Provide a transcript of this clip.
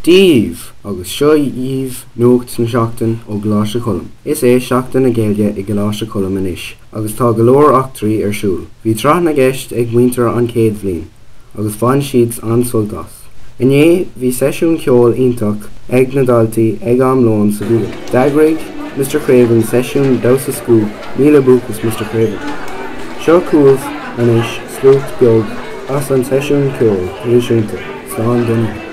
Dia daoibh agus seo dhaoibh nuacht na seachtain ó gColáiste Choilm. Is é Seachtain na Gaeilge i gColáiste Choilm anois agus tá go leor eachtraí ar siúl. Bhí tráth na gceist ag muintir an chéad bhliain agus bhain siad an-sult as. Inné bhí seisiún ceoil iontach ag na daltaí ag am lóin sa bhialann. D'eagraigh Mr Craven seisiún damhsa scoop, míle buíochas Mr Craven. Seo chugaibh anois sliocht beag as an seisiún ceoil traidisiúnta. Slán don oíche.